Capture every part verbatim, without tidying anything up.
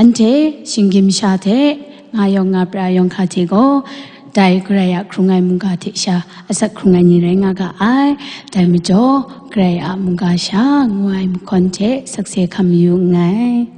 Anhte shinggyim sha hte nga yawng nga pra yawng hka hte gaw, dai Karai a hkrung ai mungga hte sha asak hkrung ai ni rai nga ga ai. Dai majaw, Karai a mungga sha ngu ai mahkawn hte sakse hkam mayu nngai.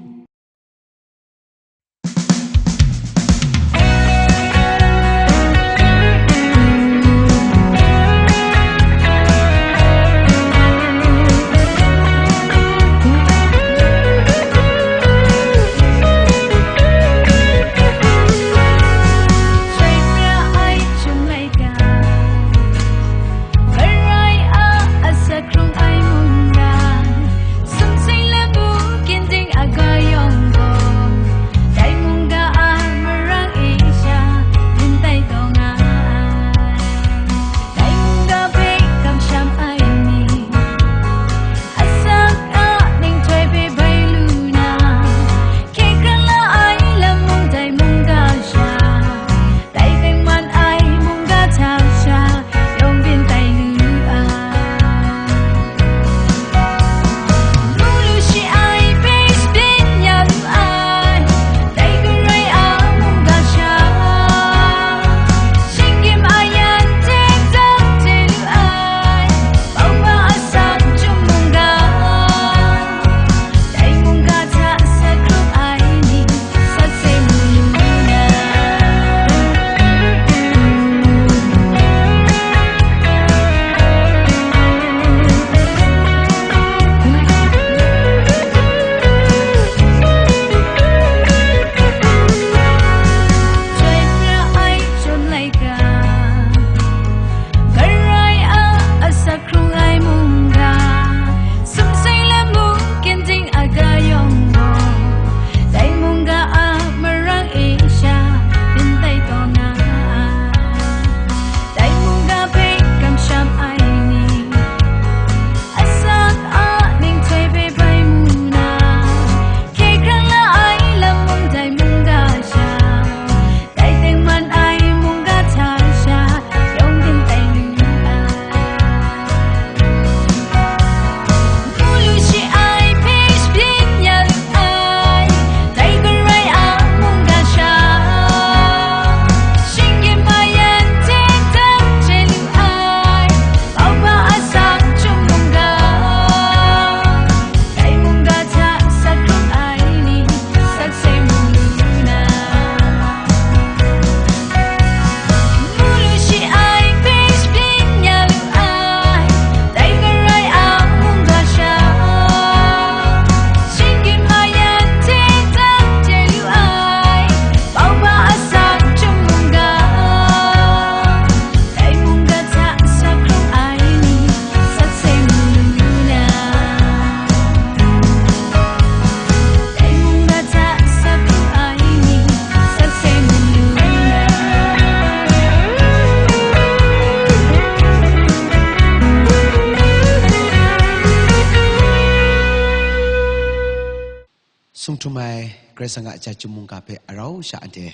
Sung htum ai Karai Kasang a ja chyum mungga hpe arau sha anhte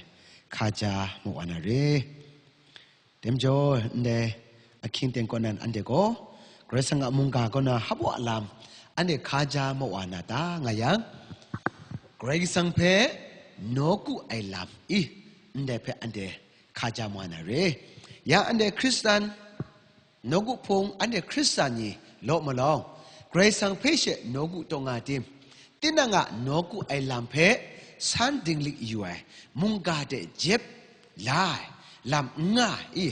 hka ja mu wa na re. Dai majaw, ndai ahkying ten kaw nan anhte gaw, Karai Kasang a mungga kaw na hap wa lam, anhte hka ja ma wa na ta nga yang, Karai Kasang hpe nawku ai lam i, ndai hpe anhte hka ja ma na re. Ya anhte Hkristan, nawku hpung anhte Hkristan ni law malawng, Karai Kasang hpe she nawku taw nga tim? Tinang a nawku ai lam hpe san dinglik yu ai mungga de jep la ai lam n nga ai i?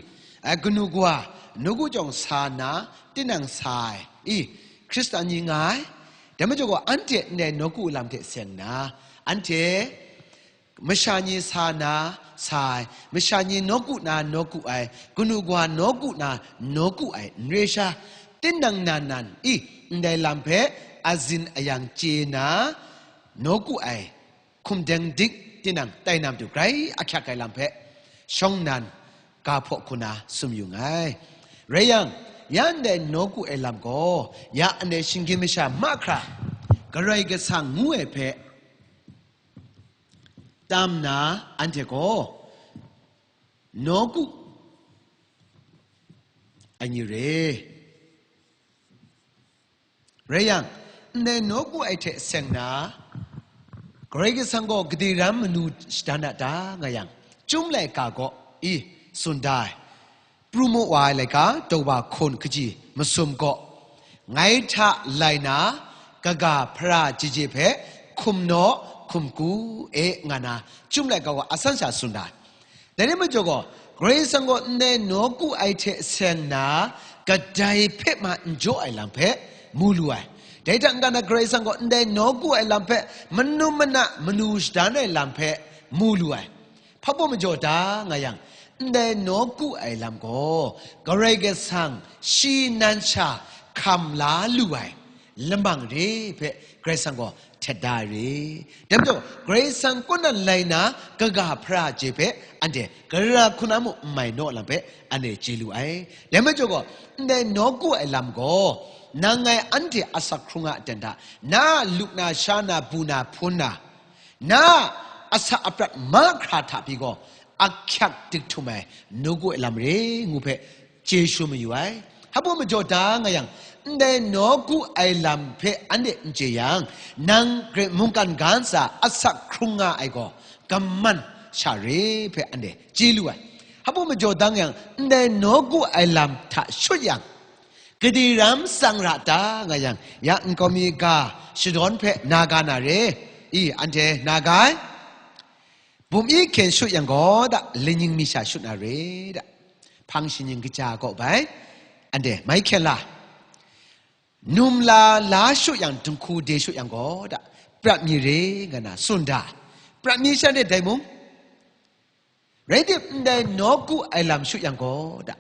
Ai kanu kawa nawku jawng sa nna tinang sa ai i? Hkristan ni nga ai. Dai majaw gaw, anhte ndai nawku lam hte seng nna, anhte masha ni sa na sa ai, masha ni nawku na nawku ai, kanu kawa nawku na nawku ai, n re sha, tinang nan nan i, ndai lam hpe azin ayang chye na, nawku ai, hkum deng dik tinang tai na matu grai ahkyak ai lam hpe, shawng nnan ga hpaw hku na sum yu nngai. Rai yang, ya ndai nawku ai lam gaw, ya ndai shinggyim masha mahkra, Karai Kasang ngu ai hpe, tam nna anhte gaw nawku ai ni re. Rai yang, ndai nawku ai hte seng na, Karai Kasang gaw gade ram manu shadan a ta nga yang, Chyum laika gaw, i, tsun da ai. Pru mu wa ai laika, daw wa hkawn kaji masum gaw, ngai hta lai na, kaga hpara jeje hpe hkum naw, hkum ku e, nga na, Chyum laika gaw asan sha tsun da ai. Dai rai majaw gaw, Karai Kasang gaw ndai nawku ai hte seng na, kadai hpe ma n jaw ai lam hpe mu lu ai. Dai hta n-ga na Karai Kasang gaw ndai nawku ai lam hpe manu mana manu shadan ai lam hpe mu lu ai. Hpa baw majaw da nga yang, ndai nawku ai lam gaw Karai Kasang shi nan sha hkam la lu ai lamang re hpe Karai Kasang gaw htet da ai re. Dai majaw, Karai Kasang kaw nan lai na kaga hpara je hpe anhte gara hku na mung n mai naw lam hpe anhte chye lu ai. Dai majaw gaw, ndai nawku ai lam gaw, nang ngai anhte asak hkrung a aten hta, na a lup na, sha na, bu na, hpun na, na a asa aprat mahkra hta pyi gaw, ahkyak dik htum ai nawku ai lam re ngu hpe chye shun mayu ai. Hpa baw majaw da nga yang, ndai nawku ai lam hpe anhte n chye yang, nang mungkan ga ntsa asak hkrung nga ai gaw, kaman sha re hpe anhte chye lu ai. Hpa baw majaw da nga yang, ndai nawku ai lam hta shut yang, gade ram tsang ra ta nga yang, ya nkau mi ga shadawn hpe na ga na re? I, anhte na ga ai? Bum i hkyen shut yang gaw da, laning mi sha shut na re da. Hpang shaning kaja kaw bai, anhte mai hkyen la. Num la la shut yang, dinghku de shut yang gaw da, prat mi re nga na tsun da. Prat mi sha ne dai mung, rai tim, ndai nawku ai lam shut yang gaw da,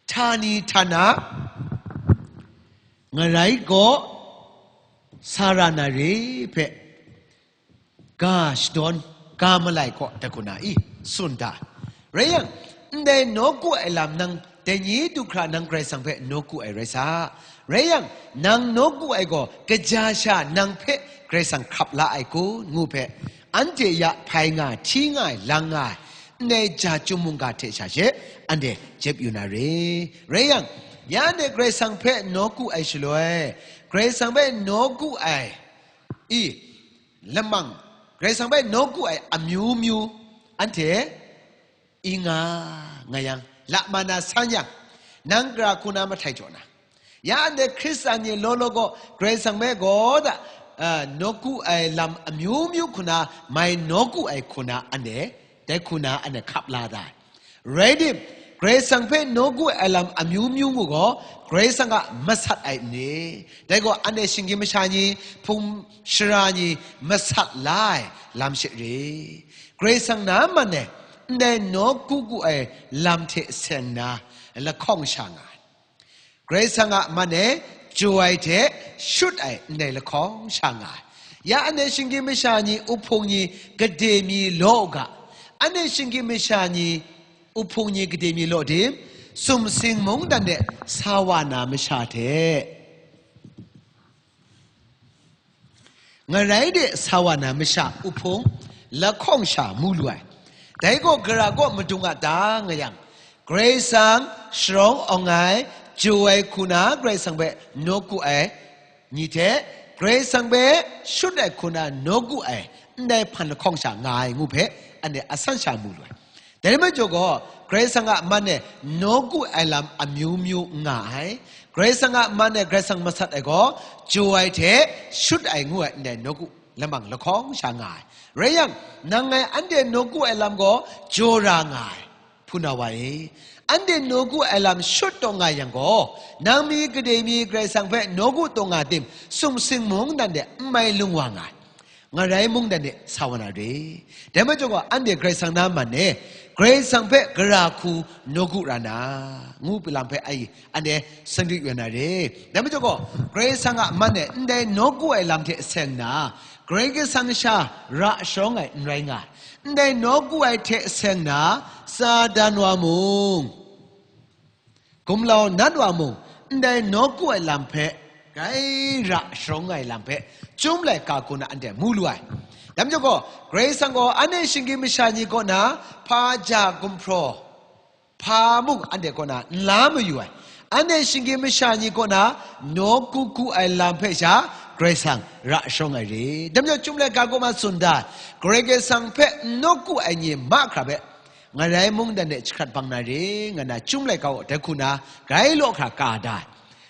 htani htana ngarai gaw sa ra na re hpe, ga shadawn, ga malai kaw dat hku na i, tsun da. Rai yang, ndai nawku ai lam nang, dai ni du hkra nang Karai Kasang hpe nawku ai rai sa. Rai yang, nang nawku ai gaw, kaja sha nang hpe Karai Kasang hkrap la ai kun, ngu hpe, anhte ya hpai nga, hti nga ai, lang nga ai, ndai ja chyum mungga hte sha she, anhte jep yu na re. Rai yang, ya anhte Karai Kasang hpe nawku ai shaloi, Karai Kasang hpe nawku ai, i, lamang, Karai Kasang hpe nawku ai amyu myu, anhte i nga, nga yang, la ma na san yang, nang gara hku na mahtai jaw na, ya anhte Hkristan ni law law gaw, Karai Kasang hpe gaw da, a, nawku ai lam amyu myu hku na, mai nawku ai hku na, anhte dai hku na, anhte hkap la da ai. Rai tim, Karai Kasang hpe nawku ai lam amyu myu mung gaw, Karai Kasang a masat ai n re? Dai gaw, anhte shinggyim masha ni, hpung shara ni masat la ai lam she re. Karai Kasang na man e, ndai nawku ku ai lam hte seng na lahkawng sha nga ai. Karai Kasang a man e, jaw ai hte shut ai ndai lahkawng sha nga ai. Ya anhte shinggyim masha ni, uhpung ni, gade mi law u ga. Anhte shinggyim masha ni, uhpung ni, gade mi law tim, sumsing mungdan de sa wa na masha hte, ngarai de sa wa na masha uhpung lahkawng sha mu lu ai. Dai gaw gara kaw madung a ta nga yang, Karai Kasang sharawng awng ai, jaw ai hku na Karai Kasang hpe nawku ai ni hte, Karai Kasang hpe shut ai hku na nawku ai, ndai hpan lahkawng sha nga ai ngu hpe, anhte asan sha mu lu ai. Dai majaw gaw, Karai Kasang a man e nawku ai lam amyu myu n nga ai. Karai Kasang a man e Karai Kasang masat ai gaw, jaw ai hte shut ai ngu ai ndai nawku lamang lahkawng sha nga ai. Rai yang, nang ngai anhte nawku ai lam gaw jaw ra nga ai, hpunau wa e. Anhte nawku ai lam shut taw nga yang gaw, nang mi gade mi Karai Kasang hpe nawku taw nga tim, sumsing mungdan de n mai lung wa nga ai. Ngarai mungdan de sa wa na re. Dai majaw gaw, anhte Karai Kasang na man e, Karai Kasang hpe gara hku nawku ra na, ngu hpe lam hpe ai, anhte sanit wa na re. Dai majaw gaw, Karai Kasang a man e ndai nawku ai lam hte seng na, Karai Kasang sha ra sharawng ai n rai nga ai. Ndai nawku ai hte seng na, Satan wa mung, gumlau nat wa mung, ndai nawku ai lam hpe, grai ra sharawng ai lam hpe, Chyum laika kaw na anhte mu lu ai. Dai majaw gaw, Karai Kasang gaw anhte shinggyim masha ni kaw na hpa ja gumhpraw, hpa mung anhte kaw na n la mayu ai. Anhte shinggyim masha ni kaw na nawku ku ai lam hpe sha, Karai Kasang ra shawng ai re. Dai majaw, Chyum laika gaw ma tsun da, Karai Kasang hpe n nawku ai ni mahkra hpe ngarai mungdan de jahkrat bang na re, nga na Chyum laika gaw dai hku na grai law hkra ka da ai.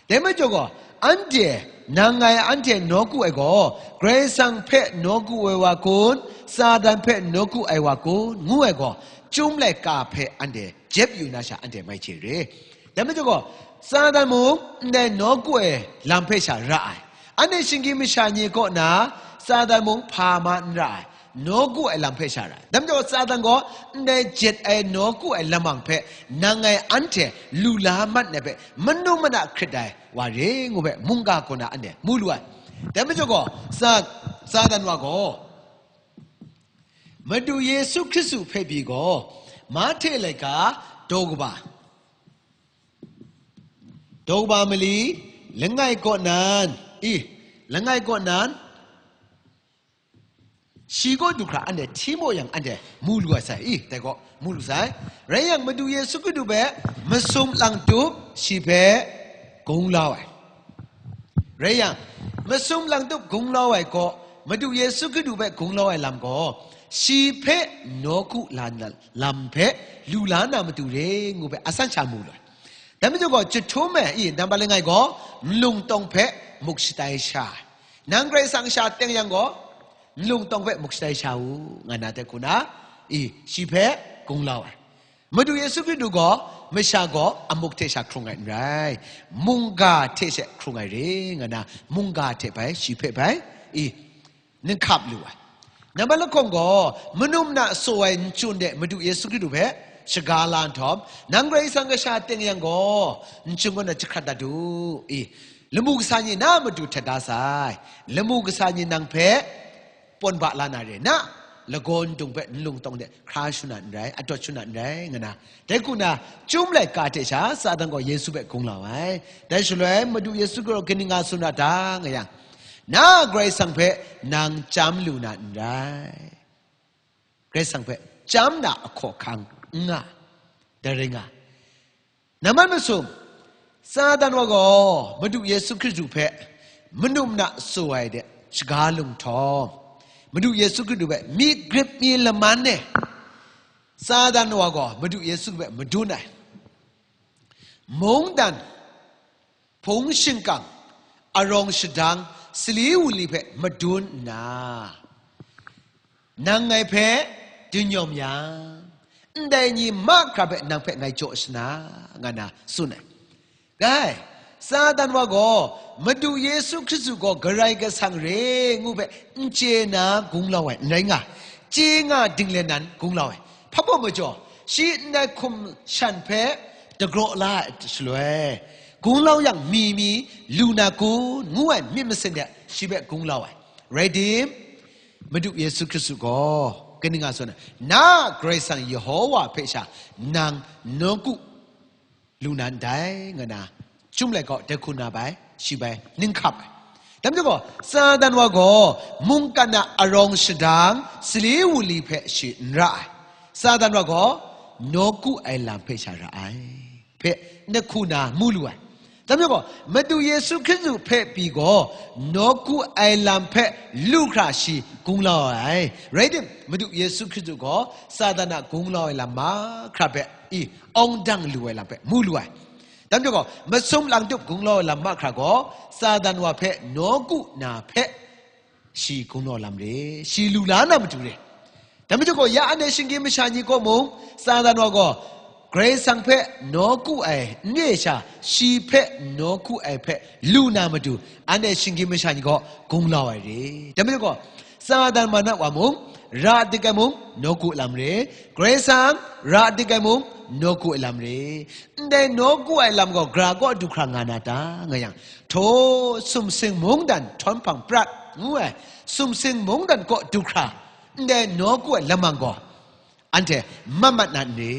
Dai majaw gaw, anhte, nang ngai anhte nawku ai gaw, Karai Kasang hpe nawku ai wa kun, Satan hpe nawku ai wa kun, ngu ai gaw, Chyum laika hpe anhte jep yu na sha anhte mai chye re. Dai majaw gaw, Satan mung ndai nawku ai lam hpe sha ra ai. Anhte shinggyim masha ni kaw na, Satan mung hpa ma n ra ai, nawku ai lam hpe sha ra ai. Dai majaw gaw, Satan gaw ndai jet ai nawku ai lamang hpe nang ngai anhte lu la mat ai hpe manu mana hkrit ai wa re ngu hpe mungga kaw na anhte mu lu ai. Dai majaw gaw, Sa-, Satan wa gaw, Madu Yesu Hkristu hpe pyi gaw, Mahte laika daw kaba, daw kaba mali, langai kaw nan, i, langai kaw nan, shi kaw du hkra anhte hti maw yang anhte mu lu ai sai, i, dai gaw mu lu sai. Rai yang, Madu Yesu Hkristu hpe masum lang tup shi hpe gunglau ai. Rai yang, masum lang tup gunglau ai gaw, Madu Yesu Hkristu hpe gunglau ai lam gaw, shi hpe nawku la na lam hpe lu la na matu re ngu hpe asan sha mu lu ai. Dai majaw gaw, jahtum e, i, nambat langai gaw, nlung tawng hpe muk shatai sha ai. Nang Karai Kasang sha teng yang gaw, nlung tawng hpe muk shatai sha u, nga na dai hku na, i, shi hpe gunglau ai. Madu Yesu Hkristu gaw, masha gaw amuk hte sha hkrung ai n rai, mungga hte she hkrung ai re, nga na, mungga hte bai, shi hpe bai, i, ninghkap lu ai. Nambat lahkawng gaw, manu mana tsaw ai nchyun de Madu Yesu Hkristu hpe shaga la nhtawm, nang Karai Kasang kasha teng yang gaw, nchyun kaw na jahkrat dat u, i, lamu kasa ni na matu htet da sai, lamu kasa ni nang hpe pawn ba la na re na, lagaw ndung hpe nlung tawng de hkra shangun na n rai, atawt shangun na n rai, nga na, dai hku na, Chyum laika hte sha Satan gaw Yesu hpe gunglau ai. Dai shaloi, Madu Yesu gaw kaning nga tsun ra ta, nga yang, na Karai Kasang hpe nang chyam lu na n rai. Karai Kasang hpe chyam na ahkaw ahkang n nga, dai rai nga. Nambat masum, Satan wa gaw Madu Yesu Hkristu hpe manu mana tsaw ai de shaga lung htawm, Madu Yesu Hkristu hpe mi grip mi laman e, Satan wa gaw Madu Yesu hpe madun ai. Mungdan, hpung shingkang, arawng shadang, sali wunli hpe madun nna, nang ngai hpe dingnyawm yang, ndai ni mahkra hpe nang hpe ngai jaw shana, nga na tsun ai. Dai, Satan wa gaw, Madu Yesu Hkristu gaw Karai Kasang re ngu hpe n chye na gunglau ai, n rai nga, chye nga dinglen nan gunglau ai. Hpa baw majaw, shi ndai hkum shan hpe dagraw la ai shaloi, gunglau yang mi mi lu na kun, ngu ai myit masin de shi hpe gunglau ai. Rai tim, Madu Yesu Hkristu gaw kaning nga tsun ai, na Karai Kasang Yehowa hpe sha nang nawku lu na ndai, nga na, Chyum laika gaw dai hku na bai, shi bai ninghkap ai. Dai majaw gaw, Satan wa gaw mungkan a arawng shadang, sali wunli hpe shi n ra ai. Satan wa gaw nawku ai lam hpe sha ra ai, hpe ndai hku na mu lu ai. Dai majaw gaw, Madu Yesu Hkristu hpe pyi gaw, nawku ai lam hpe lu hkra shi gunglau ai. Rai tim, Madu Yesu Hkristu gaw Satan a gunglau ai lam mahkra hpe, i, awng dang lu ai lam hpe mu lu ai. Dai majaw gaw, masum lang tup gunglau ai lam mahkra gaw, Satan wa hpe nawku na hpe shi gunglau lam re, shi lu la na matu re. Dai majaw gaw, ya anhte shinggyim masha ni kaw mung, Satan wa gaw Karai Kasang hpe nawku ai n re sha, shi hpe nawku ai hpe lu na matu, anhte shinggyim masha ni gaw gunglau ai re. Dai majaw gaw, Satan mana wa mung, ra dik ai mung, nawku ai lam re. Karai Kasang, ra dik ai mung, nawku ai lam re. Ndai nawku ai lam gaw gra kaw du hkra nga na ta, nga yang, htaw, sumsing mungdan htawn hpang prat ngu ai, sumsing mungdan kaw du hkra, ndai nawku ai lamang gaw, anhte mat mat na n re?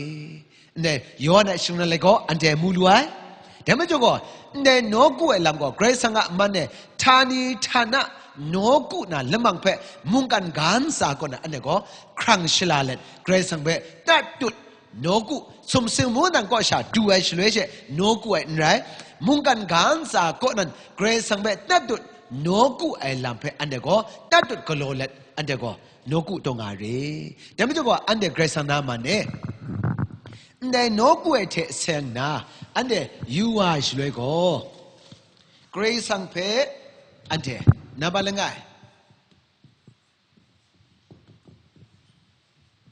Ndai Yawhan a shingran lai gaw anhte mu lu ai. Dai majaw gaw, ndai nawku ai lam gaw Karai Kasang a man e htani htana nawku na lamang hpe mungkan ga ntsa kaw na anhte gaw hkrang shala let, Karai Kasang hpe tat tut, nawku, sumsing mungdan kaw sha du ai shaloi she nawku ai n rai, Mungkan ga ntsa kaw nan Karai Kasang hpe tatut nawku ai lam hpe anhte gaw tatut galaw let, anhte gaw nawku taw nga re. Dai majaw gaw, anhte Karai Kasang na man e. Ndai nawku ai hte seng nna, anhte yu wa ai shaloi gaw, Karai Kasang hpe anhte, nambat langai,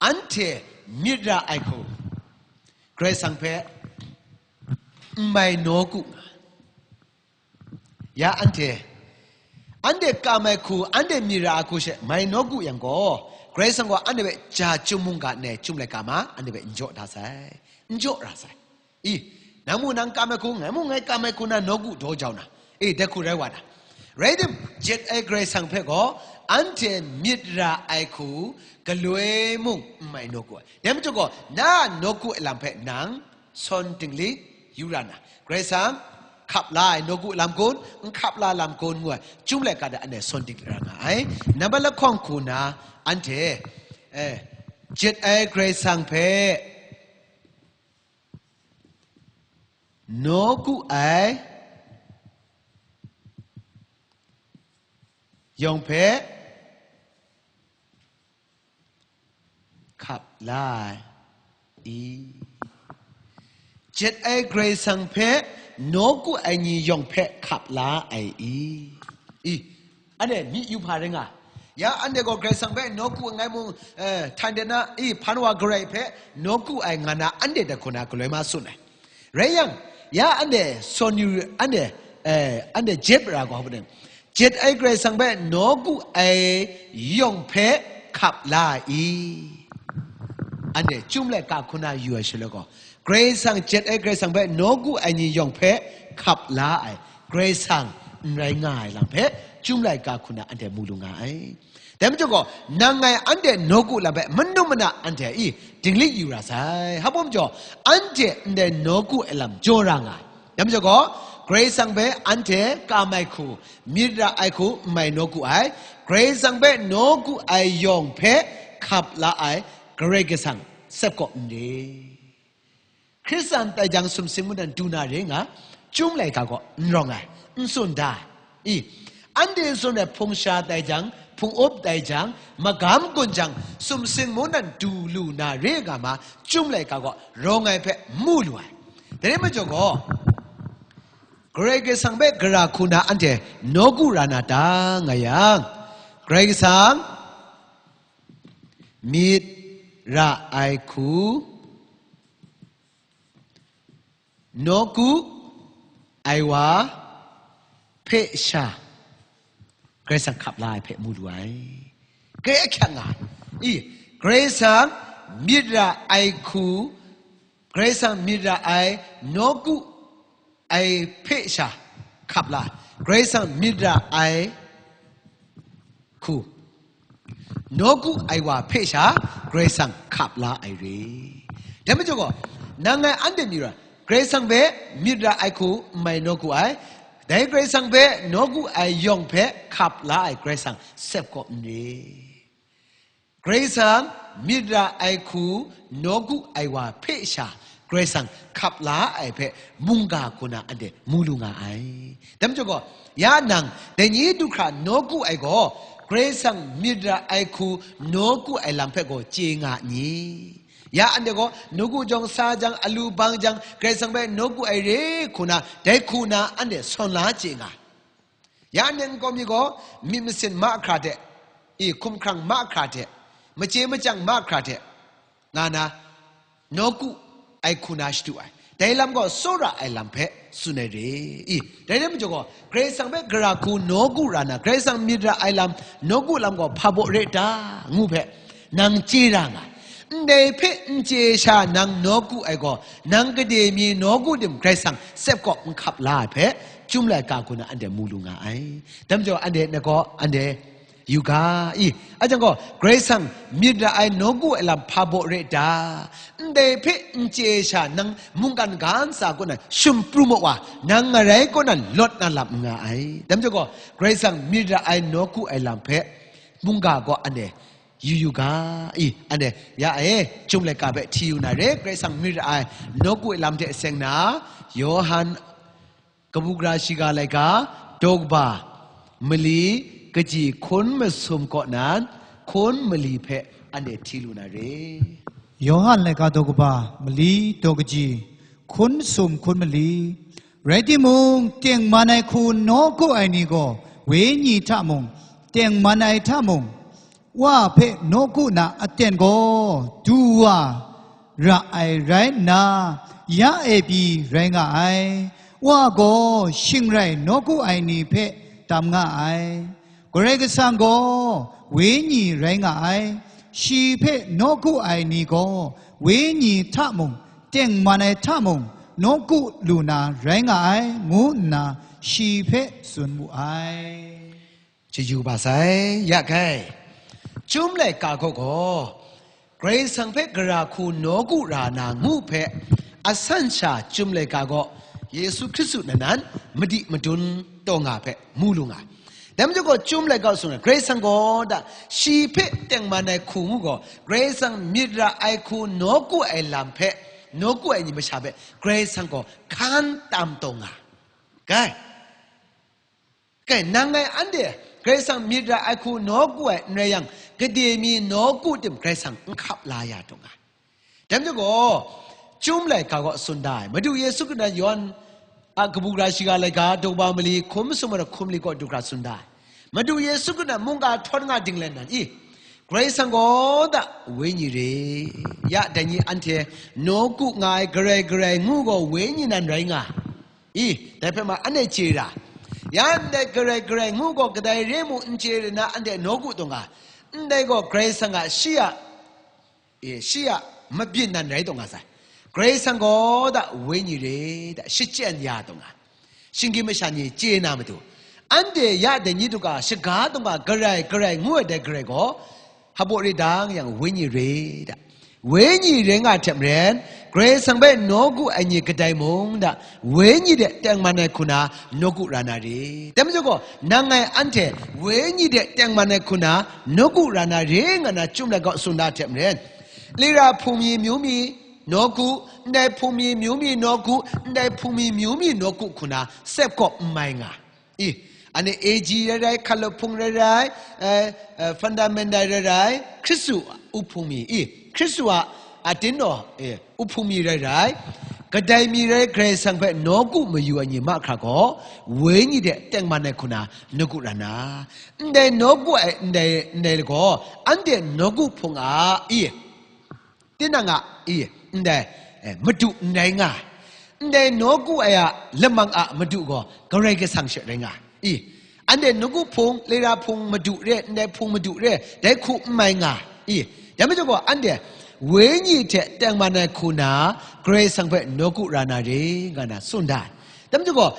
anhte myit ra ai hku, Karai Kasang hpe n mai nawku nga. Ya anhte, anhte kam ai hku, anhte myit ra ai hku she mai nawku yang gaw, Karai Kasang gaw anhte hpe ja chyum mungga nai chyum laika ma, anhte hpe n jaw da sai, n jaw ra sai. I, nang mu nang kam ai hku, ngai mu ngai kam ai hku na nawku daw jau na, e, dai hku rai wa na. Rai tim, jet ai Karai Kasang hpe gaw, anhte myit ra ai hku, galoi mung n mai nawku ai. Dai majaw gaw, na nawku ai lam hpe nang sawn dingli yu ra na, Karai Kasang hkap la ai nawku lam kun, n hkap la lam kun ngu ai, chyum laika de anhte sawn dingli ra nga ai. Nambat lahkawng hku na, anhte, eh, jet ai Karai Kasang hpe nawku ai yawng hpe hkap la ai i? Jet ai Karai Kasang hpe nawku ai ni yawng hpe hkap la ai i? I, anhte myi yu hpa rai nga. Ya anhte gaw Karai Kasang hpe nawku ai ngai mung, eh, htan de na, i, hpan wa garai hpe nawku ai nga na anhte dai hku na galoi ma tsun ai. Rai yang, ya anhte sawn yu, anhte, eh, anhte jet ra gaw hpa ning, jet ai Karai Kasang hpe nawku ai yawng hpe hkap la ai i? Anhte chyum laika hku na yu ai shaloi gaw, Karai Kasang, jet ai Karai Kasang hpe nawku ai ni yawng hpe hkap la ai Karai Kasang n rai nga ai lam hpe, chyum laika hku na anhte mu lu nga ai. Dai majaw gaw, nang ngai anhte nawku lam hpe manu mana anhte i dinglik yu ra sai. Hpa majaw, anhte ndai nawku ai lam jaw ra nga ai. Dai majaw gaw, Karai Kasang hpe anhte kam ai hku, myit ra ai hku n mai nawku ai, Karai Kasang hpe nawku ai yawng hpe hkap la ai Karai Kasang sep kaw n re. Hkristan tai jang sumsing mungdan du na re nga, chyum laika gaw n rawng ai, n tsun da ai. I, anhte tsun ai hpung sha tai jang, hpung up tai jang, magam gun jang, sumsing mungdan du lu na re nga ma, chyum laika gaw rawng ai hpe mu lu ai. Dai rai majaw gaw, Karai Kasang hpe gara hku na anhte nawku ra na ta nga yang, Karai Kasang myit ra ai hku, nawku ai wa hpe sha Karai Kasang hkap la ai hpe mu lu ai. Karai ahkyak nga ai. I, Karai Kasang myit ra ai hku, Karai Kasang myit ra ai nawku ai hpe sha hkap la ai. Karai Kasang myit ra ai hku, nawku ai wa hpe sha Karai Kasang hkap la ai re. Dai majaw gaw, nang ngai anhte myit ra, Karai Kasang hpe myit ra ai hku n mai nawku ai, dai Karai Kasang hpe nawku ai yawng hpe hkap la ai Karai Kasang sep kaw n re. Karai Kasang myit ra ai hku nawku ai wa hpe sha Karai Kasang hkap la ai hpe mungga hku na anhte mu lu nga ai. Dai majaw gaw, ya nang, dai ni du hkra nawku ai gaw, Karai Kasang myit ra ai hku nawku ai lam hpe gaw chye nga n ni? Ya anhte gaw, nawku jawng sa jang, alu bang jang, Karai Kasang hpe nawku ai re hku na, dai hku na anhte sawn la chye nga. Ya anhte nkau mi gaw, myit masin mahkra hte, i, hkumhkrang mahkra hte, machye machyang mahkra hte, nga na, nawku ai hku na shadu ai. Dai lam gaw tsawra ai lam hpe tsun ai re. I, dai rai majaw gaw, Karai Kasang hpe gara hku nawku ra na, Karai Kasang myit ra ai lam nawku lam gaw hpa baw re ta, ngu hpe, nang chye ra nga ai. Ndai hpe n chye sha nang nawku ai gaw, nang gade mi nawku tim Karai Kasang sep kaw n hkap la ai hpe, chyum laika hku na anhte mu lu nga ai. Dai majaw anhte nagaw, anhte yu ga i, a jang gaw, Karai Kasang myit ra ai nawku ai lam hpa baw re ta? Ndai hpe n chye sha nang mungkan ga ntsa kaw nan shum pru mu wa, nang ngarai kaw nan lawt na lam n nga ai. Dai majaw gaw, Karai Kasang myit ra ai nawku ai lam hpe mungga gaw anhte yu yu ga i, anhte ya e, chyum laika hpe hti yu na re, Karai Kasang myit ra ai nawku ai lam hte seng na, Yawhan Kabu gara shiga laika, daw kaba, mali, kaji hkun masum kaw nan, hkun mali hpe anhte hti lu na re. Yawhan laika daw kaba, mali, daw kaji, hkun masum, hkun mali. Rai timung, tengman ai hku nawku ai ni gaw, wenyi hta mung, tengman ai hta mung, Wa hpe nawku na aten gaw du wa ra ai rai nna, ya e pyi rai nga ai. Wa gaw shing rai nawku ai ni hpe tam nga ai. Karai Kasang gaw Wenyi rai nga ai. Shi hpe nawku ai ni gaw Wenyi hta mung, tengman ai hta mung, nawku lu na rai nga ai, ngu nna shi hpe tsun mu ai. Chyeju ba sai, ya kai. Chyum laika gaw gaw, Karai Kasang hpe gara hku nawku ra na ngu hpe, asan sha chyum laika gaw, Yesu Hkristu nan nan madi madun taw nga hpe mu lu nga. Dai majaw gaw, chyum laika sung na, Karai Kasang gaw da, shi hpe tengman ai hku ngu gaw, Karai Kasang myit ra ai hku nawku ai lam hpe, nawku ai ni masha hpe, Karai Kasang gaw hkan tam taw nga. Kai. Kai, nang ngai anhte, Karai Kasang myit ra ai hku nawku ai n rai yang, gade mi nawku tim Karai Kasang n hkap la ya taw nga. Dai majaw gaw, Chyum laika gaw tsun da ai, Madu Yesu Hkristu nan Yawhan a kabu gara shiga laika, daw kaba mali, hkun masum ai hkun mali kaw du hkra tsun da ai. Madu Yesu Hkristu nan mungga htawn nga dinglen nan i, Karai Kasang gaw da, Wenyi re, ya dai ni anhte, nawku nga ai garai garai ngu gaw Wenyi nan rai nga. I, dai hpe ma anhte chye ra. Ya ndai garai garai ngu gaw kadai re mu n chye re na anhte nawku taw nga. Ndai gaw Karai Kasang a shi a, e, shi a mabyin nan rai taw nga sai. Karai Kasang gaw da Wenyi re da shachyen ya taw nga. Shinggyim masha ni chye na matu. Anhte ya dai ni du ga shaga taw nga garai garai ngu ai dai garai gaw, Hpabaw re dang yang, Wenyi re da. Wenyi re nga hte maren, Karai Kasang hpe nawku ai ni kadai mung da, Wenyi de tengman ai hku na nawku ra na re. Dai majaw gaw, nang ngai anhte Wenyi de tengman ai hku na nawku ra na re nga na Chyum laika gaw tsun da hte maren, lira hpung mi myu mi nawku, ndai hpung mi myu mi nawku, ndai hpung mi myu mi nawku hku na sep gaw n mai nga. I, anhte A G rai rai, hkalawt hpung rai rai, eh, eh, fundamental rai rai, Hkristu a uhpung mi, i, Hkristu a, a tinaw, eh, uhpung mi rai rai, kadai mi rai Karai Kasang hpe nawku mayu ai ni mahkra gaw, Wenyi de tengman ai hku na nawku ra na. Ndai nawku ai, ndai, ndai lagaw, anhte nawku hpung a, i, Tinang a, i, ndai, eh, madu n rai nga ai. Ndai nawku ai a lamang a madu gaw Karai Kasang she rai nga ai. I, anhte nawku hpung, lira hpung madu re, ndai hpung madu re, dai hku n mai nga ai. I, dai majaw gaw, anhte Wenyi hte tengman ai hku na, Karai Kasang hpe nawku ra na re, nga na tsun da ai. Dai majaw gaw,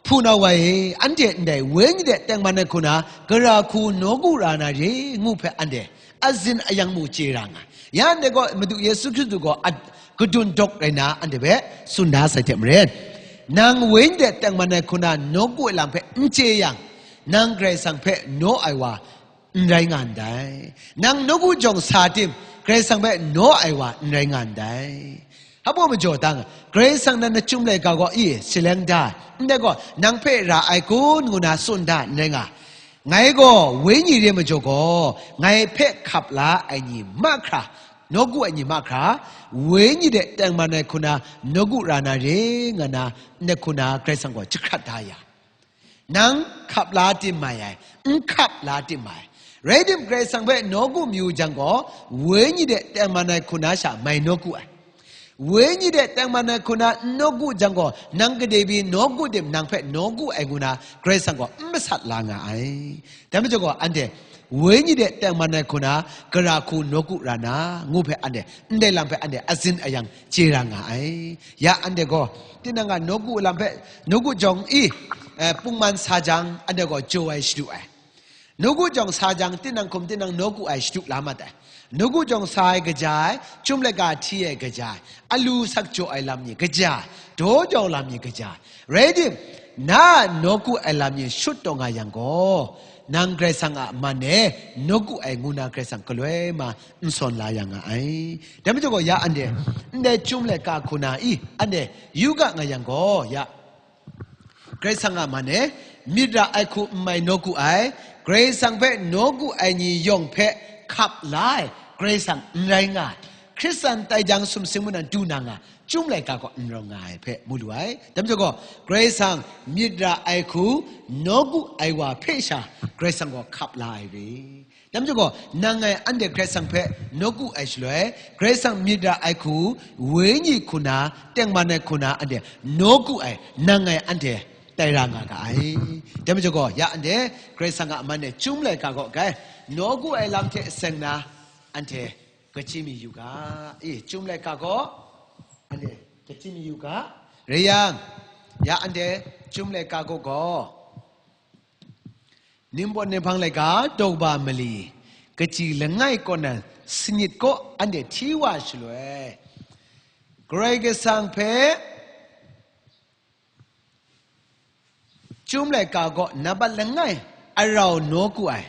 Hpunau wa e, anhte ndai Wenyi de tengman ai hku na, gara hku nawku ra na re, ngu hpe anhte azin ayang mu chye ra nga. Ya anhte gaw Madu Yesu Hkristu gaw a, kadun dawk rai na anhte hpe tsun da sai hte maren, nang Wenyi de tengman ai hku na nawku ai lam hpe n chye yang, nang Karai Kasang hpe naw ai wa n rai nga ndai. Nang nawku jawng sa tim, Karai Kasang hpe naw ai wa n rai nga ndai. Hpa majaw tang, Karai Kasang nan na Chyum laika gaw i, si leng da, ndai gaw, nang hpe ra ai kun ngu na tsun da, n rai nga. Ngai gaw, Wenyi re majaw gaw, ngai hpe hkap la ai ni mahkra, nawku ai ni mahkra, Wenyi de tengman ai hku na, nawku ra na re, nga na, ndai hku na Karai Kasang gaw jahkrat da ya. Nang hkap la tim mai ai, n hkap la tim mai ai. Rai tim, Karai Kasang hpe nawku mayu jang gaw, Wenyi de tengman ai hku na sha mai nawku ai. Wenyi de tengman ai hku na n nawku jang gaw, nang gade pyi nawku tim, nang hpe nawku ai ngu na Karai Kasang gaw n masat la nga ai. Dai majaw gaw, anhte Wenyi de tengman ai hku na, gara hku nawku ra na, ngu hpe anhte, ndai lam hpe anhte azin ayang chye ra nga ai. Ya anhte gaw, tinang a nawku lam hpe, nawku jawng i, eh, pungman sa jang, anhte gaw jaw ai shadu ai. Nawku jawng sa jang, tinang hkum tinang nawku ai shadu la mat ai. Nawku jawng sa ai kaja ai, Chyum laika hti ai kaja ai, alu sak jaw ai lam ni kaja ai, daw jau lam ni kaja ai. Rai tim, na a nawku ai lam ni shut taw nga yang gaw, nang Karai Kasang a man e nawku ai ngu na Karai Kasang galoi ma n sawn la ya nga ai. Dai majaw gaw, ya anhte, ndai Chyum laika hku na i, anhte yu ga nga yang gaw, ya, Karai Kasang a man e, myit ra ai hku n mai nawku ai, Karai Kasang hpe nawku ai ni yawng hpe hkap la ai, Karai Kasang n rai nga ai. Hkristan tai jang sumsing mung nan du na nga, Chyum laika kaw n rawng nga ai hpe mu lu ai. Dai majaw gaw, Karai Kasang myit ra ai hku nawku ai wa hpe sha, Karai Kasang gaw hkap la ai re. Dai majaw gaw, nang ngai anhte Karai Kasang hpe nawku ai shaloi, Karai Kasang myit ra ai hku, wenyi hku na, tengman ai hku na, anhte nawku ai, nang ngai anhte tai ra nga ga ai. Dai majaw gaw, ya anhte Karai Kasang a man e Chyum laika kaw gai, nawku ai lam hte seng na, anhte kachyi mi yu ga. I, Chyum laika kaw, anhte kachyi mi yu ga. Rai yang, ya anhte Chyum laika kaw gaw, Ningbaw Ninghpang laika, daw kaba mali, kachyi langai kaw nan sanit kaw anhte hti wa shaloi, Karai Kasang hpe Chyum laika kaw nambat langai arau nawku ai,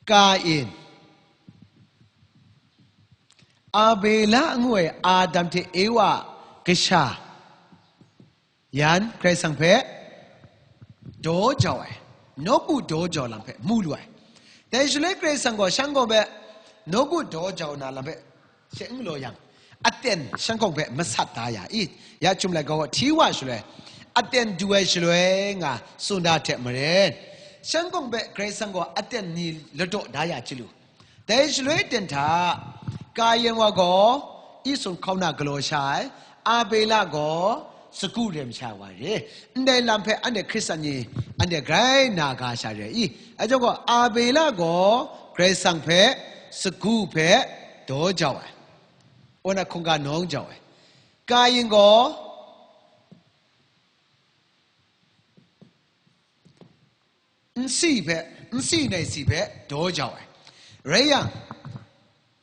Kain, Abela ngu ai Adam hte Ewa kasha, yan Karai Kasang hpe daw jau ai, nawku daw jau lam hpe mu lu ai. Dai shaloi Karai Kasang gaw shanhkawng hpe nawku daw jau na lam hpe she n galaw yang, aten shanhkawng hpe masat da ya i, ya Chyum laika kaw hti wa shaloi, aten du ai shaloi nga tsun da hte maren, shanhkawng hpe Karai Kasang gaw aten ni ladaw da ya chyalu. Dai shaloi ten hta, Kayin wa gaw Esun hkauna galaw sha ai, Abela gaw sagu rem sha ai wa re. Ndai lam hpe anhte Hkristan ni anhte grai na ga sha re i? Ajaw gaw, Abela gaw Karai Kasang hpe sagu hpe daw jau ai, kaw na hkungga nawng jau ai. Kayin gaw nsi hpe, nsi nai si hpe daw jau ai. Rai yang,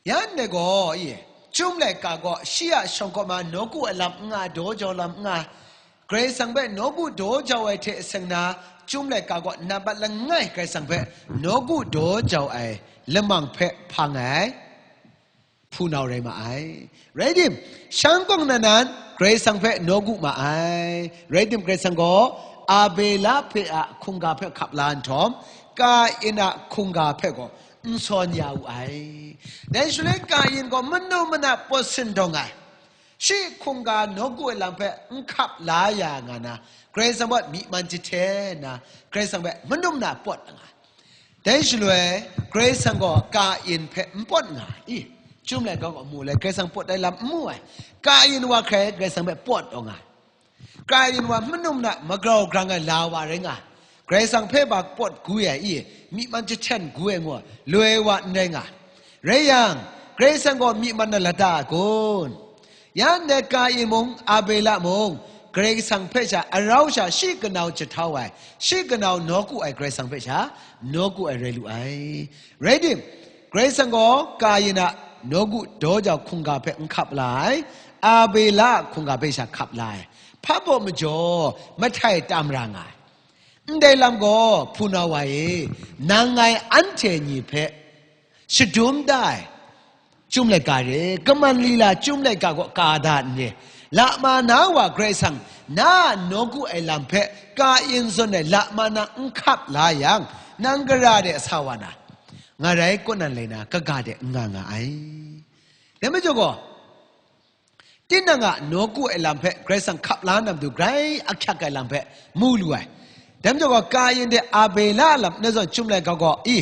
yan dai gaw, i, Chyum laika gaw shi a shawng kaw ma nawku ai lam n nga, daw jau lam n nga, Karai Kasang hpe nawku daw jau ai hte seng na, Chyum laika gaw nambat langai Karai Kasang hpe nawku daw jau ai lamang hpe hpang ai hpunau rai ma ai. Rai tim, shanhkawng nan nan Karai Kasang hpe nawku ma ai. Rai tim, Karai Kasang gaw Abela hpe a hkungga hpe hkap la nhtawm, Kayin a hkungga hpe gaw n sawn ya wu ai. Dai shaloi Kayin gaw manu mana pawt sindawng ai. Shi hkungga nawku ai lam hpe n hkap la ya nga na, Karai Kasang hpe myi man jahten nna, Karai Kasang hpe manu mana pawt nga ai. Dai shaloi, Karai Kasang gaw Kayin hpe n pawt nga ai. I, Chyum laika kaw mu le, Karai Kasang pawt ai lam n mu ai. Kayin wa hkrai Karai Kasang hpe pawt taw nga ai. Kayin wa manu mana magrau grang ai la wa rai nga ai. Karai Kasang hpe ba pawt gu ai, i, myi man jahten gu ai ngu ai, loi wa n rai nga ai. Rai yang, Karai Kasang gaw myi man na lata ai kun? Ya ndai Kayin mung, Abela mung, Karai Kasang hpe sha, arau sha shi kanau jahtau ai, shi kanau nawku ai Karai Kasang hpe sha, nawku ai rai lu ai. Rai tim, Karai Kasang gaw Kayin a nawku daw jau hkungga hpe n hkap la ai, Abela a hkungga hpe sha hkap la ai. Hpa baw majaw, mahtai tam ra nga ai. Ndai lam gaw, hpunau wa e, nang ngai anhte ni hpe shadum da ai Chyum laika re, kaman lila Chyum laika kaw ka da n re, lama na wa Karai Kasang, na a nawku ai lam hpe Kayin zawn ai lama na n hkap la yang, nang gara de sa wa na, nga rai kaw nan lai na, kaga de n nga nga ai. Dai majaw gaw, tinang a nawku ai lam hpe Karai Kasang hkap la na matu grai ahkyak ai lam hpe mu lu ai. Dai majaw gaw, Kayin hte Abela a lam ndai zawn Chyum laika gaw, i,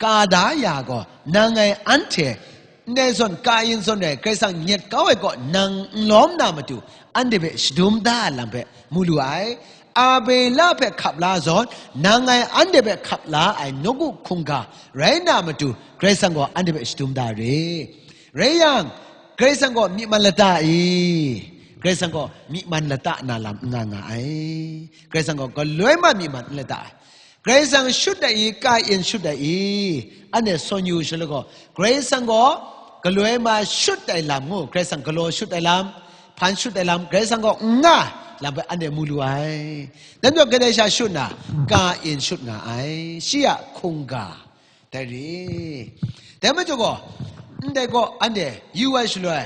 ka da ya gaw, nang ngai anhte, ndai zawn Kayin zawn rai Karai Kasang nyet kau ai kaw nang n lawm na matu, anhte hpe shadum da ai lam hpe mu lu ai. Abela hpe hkap la zawn, nang ngai anhte hpe hkap la ai nawku hkungga rai na matu, Karai Kasang gaw anhte hpe shadum da re. Rai yang, Karai Kasang gaw myi man lata i? Karai Kasang gaw myi man lata na lam n nga nga ai. Karai Kasang gaw galoi ma myi man n lata ai. Karai Kasang shut ai i, Kayin shut ai i? Anhte sawn yu shaloi gaw, Karai Kasang gaw galoi ma shut ai lam ngu, Karai Kasang galaw shut ai lam, hpan shut ai lam, Karai Kasang gaw n nga lam hpe anhte mu lu ai. Dai majaw kadai sha shut na, Kayin shut nga ai, shi a hkungga. Dai re. Dai majaw gaw, ndai gaw anhte yu ai shaloi,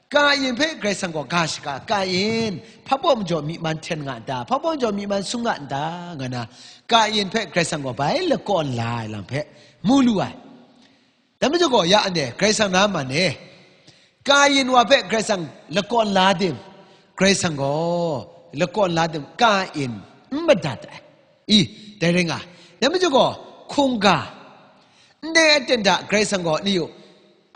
Kayin hpe Karai Kasang gaw ga shaga, Kayin, hpa baw majaw myi man hten nga n ta? Hpa baw majaw myi man sung nga n ta? Nga na, Kayin hpe Karai Kasang gaw bai lakawn la ai lam hpe mu lu ai. Dai majaw gaw, ya anhte, Karai Kasang na man e, Kayin wa hpe Karai Kasang lakawn la tim, Karai Kasang gaw lakawn la tim, Kayin n madat ai. I, dai rai nga. Dai majaw gaw, hkungga, ndai aten hta Karai Kasang gaw, ni yu,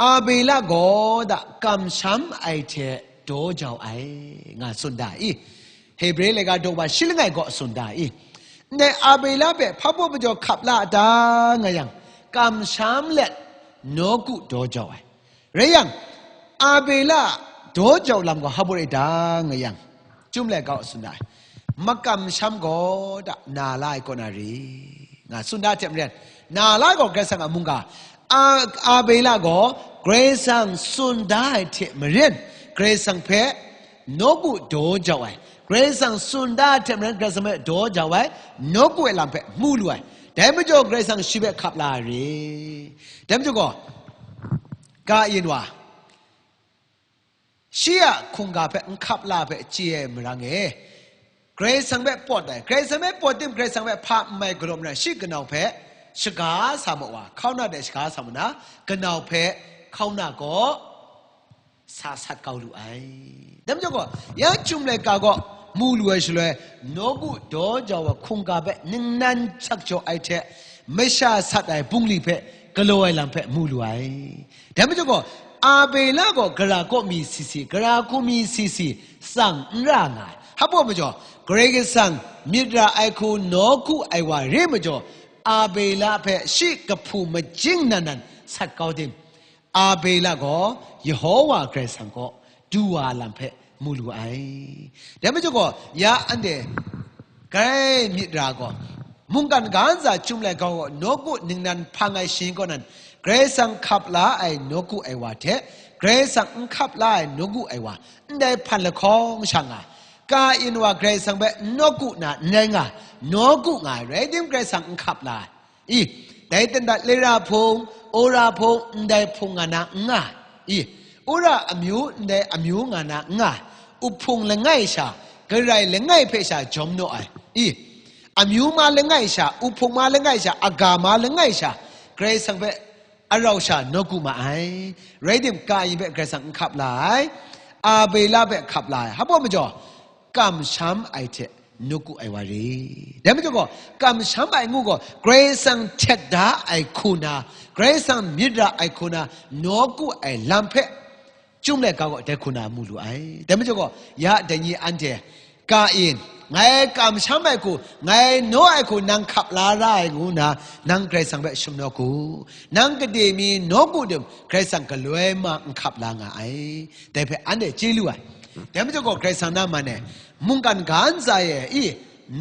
Abela gaw da kamsham ai hte daw jau ai, nga tsun da i? Hebre laika daw wa shi langai gaw tsun da i? Ndai Abela hpe hpa baw majaw hkap la a ta, nga yang, kamsham let nawku daw jau ai. Rai yang, Abela daw jau lam gaw hpa baw rai ta, nga yang, Chyum laika gaw tsun da ai, makamsham gaw da na la ai kaw na re, nga tsun da hte maren, na la ai gaw Karai Kasang a mungga, A-, Abela gaw Karai Kasang tsun da ai hte maren, Karai Kasang hpe nawku daw jau ai, Karai Kasang tsun da ai hte maren, Karai Kasang hpe daw jau ai, nawku ai lam hpe mu lu ai. Dai majaw Karai Kasang shi hpe hkap la ai re. Dai majaw gaw, Kayin wa, shi a hkungga hpe n hkap la hpe chye ai marang e, Karai Kasang hpe pawt ai, Karai Kasang hpe pawt tim, Karai Kasang hpe hpa n mai galaw marai, shi kanau hpe shaga sa ma wa, hkauna de shaga sa ma na, kanau hpe hkauna gaw sa sat kau lu ai. Dai majaw gaw, ya Chyum laika gaw mu lu ai shaloi, nawku daw jau ai hkungga hpe ningnan sak jaw ai hte, masha sat ai bungli hpe galaw ai lam hpe mu lu ai. Dai majaw gaw, Abela gaw gara kaw mi si si, gara hku mi si si, tsang n ra nga ai. Hpa baw majaw, Karai Kasang myit ra ai hku nawku ai wa re majaw, Abela hpe shi kahpu majing nan nan sat kau tim, Abela gaw Yehowa Karai Kasang kaw du wa lam hpe mu lu ai. Dai majaw gaw, ya anhte grai myit ra gaw, mungkan ga ntsa Chyum laika gaw nawku ningnan hpang ai shani kaw nan, Karai Kasang hkap la ai nawku ai wa hte, Karai Kasang n hkap la ai nawku ai wa, ndai hpan lahkawng sha nga, Kayin wa Karai Kasang hpe nawku na n rai nga, nawku nga ai rai tim, Karai Kasang n hkap la ai. I, dai ten da Lera hpung, Ora hpung, ndai hpung nga na n nga. I, Ora amyu, ndai amyu nga na n nga. Uhpung langai sha, garai langai hpe sha jawm naw ai. I, amyu ma langai sha, uhpung ma langai sha, aga ma langai sha, Karai Kasang hpe arau sha nawku ma ai. Rai tim, Kayin hpe Karai Kasang n hkap la ai, Abela hpe hkap la ai. Hpa baw majaw, kamsham ai hte nawku ai wa re. Dai majaw gaw, kamsham ai ngu gaw, Karai Kasang htet da ai hku na, Karai Kasang myit ra ai hku na, nawku ai lam hpe Chyum laika gaw dai hku na mu lu ai. Dai majaw gaw, ya dai ni anhte, Kayin, ngai kamsham ai hku, ngai naw ai hku nang hkap la ra ai ngu na, nang Karai Kasang hpe shum nawku. Nang gade mi nawku tim, Karai Kasang galoi ma n hkap la nga ai. Dai hpe anhte chye lu ai. Dai majaw gaw, Karai Kasang na man e, mungkan ga ntsa e, i,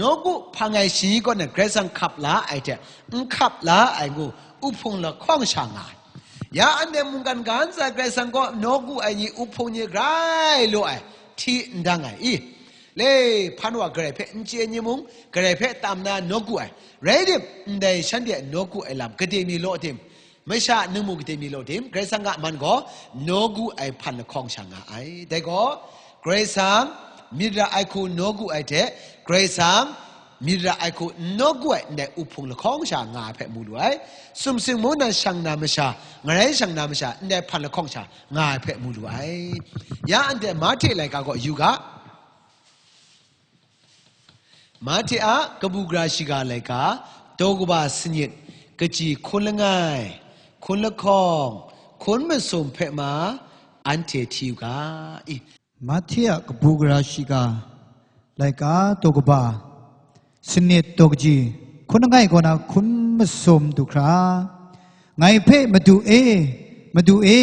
nawku hpang ai shani kaw nan Karai Kasang hkap la ai hte, n hkap la ai ngu, uhpung lahkawng sha nga ai. Ya anhte mungkan ga ntsa Karai Kasang kaw nawku ai ni, uhpung ni grai law ai, hti n dang ai, i, le, hpan wa garai hpe n chye ni mung, garai hpe tam na nawku ai, rai tim, ndai shanhte nawku ai lam gade mi law tim, masha ningmu gade mi law tim, Karai Kasang a man gaw nawku ai hpan lahkawng sha nga ai. Dai gaw, Karai Kasang myit ra ai hku nawku ai hte, Karai Kasang myit ra ai hku n nawku ai ndai uhpung lahkawng sha nga ai hpe mu lu ai. Sumsing mung nan shang na masha, ngarai shang na masha, ndai hpan lahkawng sha nga ai hpe mu lu ai. Ya anhte Mahte laika gaw yu ga. Mahte a kabu gara shiga laika, daw kaba sanit, kaji hkun langai, hkun lahkawng, hkun masum hpe ma, anhte hti u ga. I, Mahte a kabu gara shiga laika, daw kaba sanit, daw kaji hkun langai kaw na hkun masum du hkra, Ngai hpe, "Madu e, Madu e,"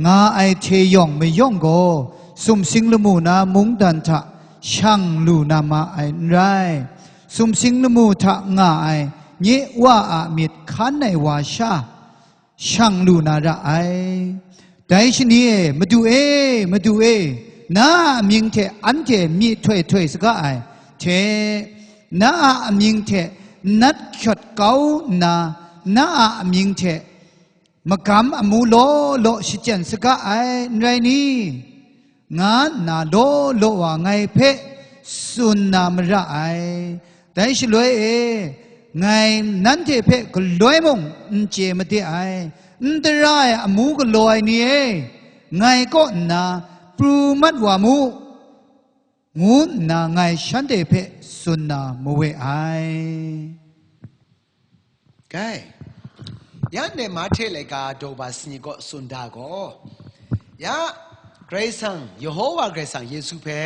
nga ai hte yawng mayawng gaw, sumsing lamu na mungdan hta shang lu na ma ai n rai. Sumsing lamu hta nga ai nye Wa a myit hkan ai wa sha shang lu na ra ai. Dai shani e, "Madu e, Madu e, na a mying hte anhte myi htoi htoi saga ai hte, na a amying hte nat hkyawt kau nna, na a amying hte magam amu law law shachyen saga ai, n rai ni?" nga nna law law wa ngai hpe tsun na mara ai. Dai shaloi e, ngai nanhte hpe galoi mung n chye made ai. N tara ai amu galaw ai ni e, ngai kaw nna pru mat wa mu, ngu nna ngai shanhte hpe tsun na mawe ai. Gai, ya ndai Mahte laika daw ba sanit kaw tsun da gaw, ya Karai Kasang, Yehowa Karai Kasang Yesu hpe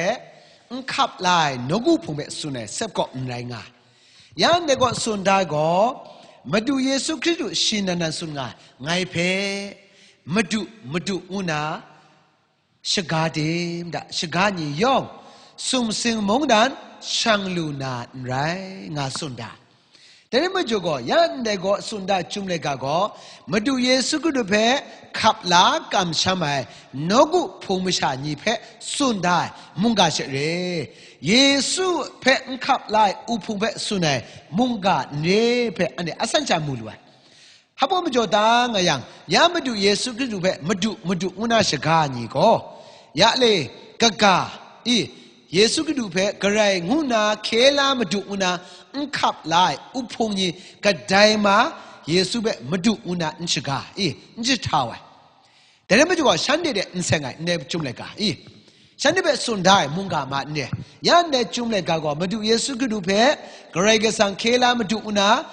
n hkap la ai nawku hpung hpe tsun ai sep kaw n rai nga. Ya ndai kaw tsun da gaw, Madu Yesu Hkristu shi nan nan tsun nga, ngai hpe, Madu, Madu, ngu na, shaga tim da, shaga ni yawng, sumsing mungdan shang lu na n rai, nga tsun da. Dai rai majaw gaw, ya ndai gaw tsun da Chyum laika gaw, Madu Yesu Hkristu hpe hkap la kamsham ai nawku hpung masha ni hpe tsun da ai mungga she re. Yesu hpe n hkap la ai u hpung hpe tsun ai mungga n re hpe anhte asan sha mu lu ai. Hpa majaw ta nga yang, ya Madu Yesu Hkristu hpe Madu, Madu ngu na shaga ai ni gaw, ya le, kaga, i, Yesu Hkristu hpe Karai ngu na hkye la Madu ngu na n hkap la ai u hpung ni kadai ma Yesu hpe Madu ngu na n shaga, i, n jahta wa ai. Dai rai majaw gaw, shanhte de n seng ai, ndai Chyum laika, i, shanhte hpe tsun da ai mungga ma n re. Ya ndai Chyum laika gaw, Madu Yesu Hkristu hpe Karai Kasang hkye la Madu ngu na,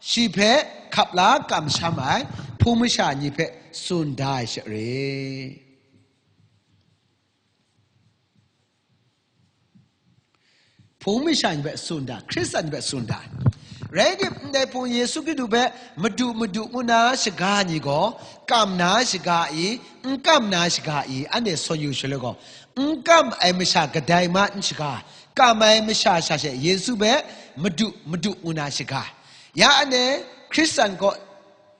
shi hpe hkap la kamsham ai hpung masha ni hpe tsun da ai she re. Hpung masha ni hpe tsun da, Hkristan ni hpe tsun da. Rai tim, ndai hpung Yesu Hkristu hpe Madu, Madu ngu na shaga ni gaw, kam na shaga i, n kam na shaga i, anhte sawn yu shaloi gaw, n kam ai masha kadai ma n shaga, kam ai masha sha she Yesu hpe Madu, Madu ngu na shaga. Ya anhte Hkristan kaw,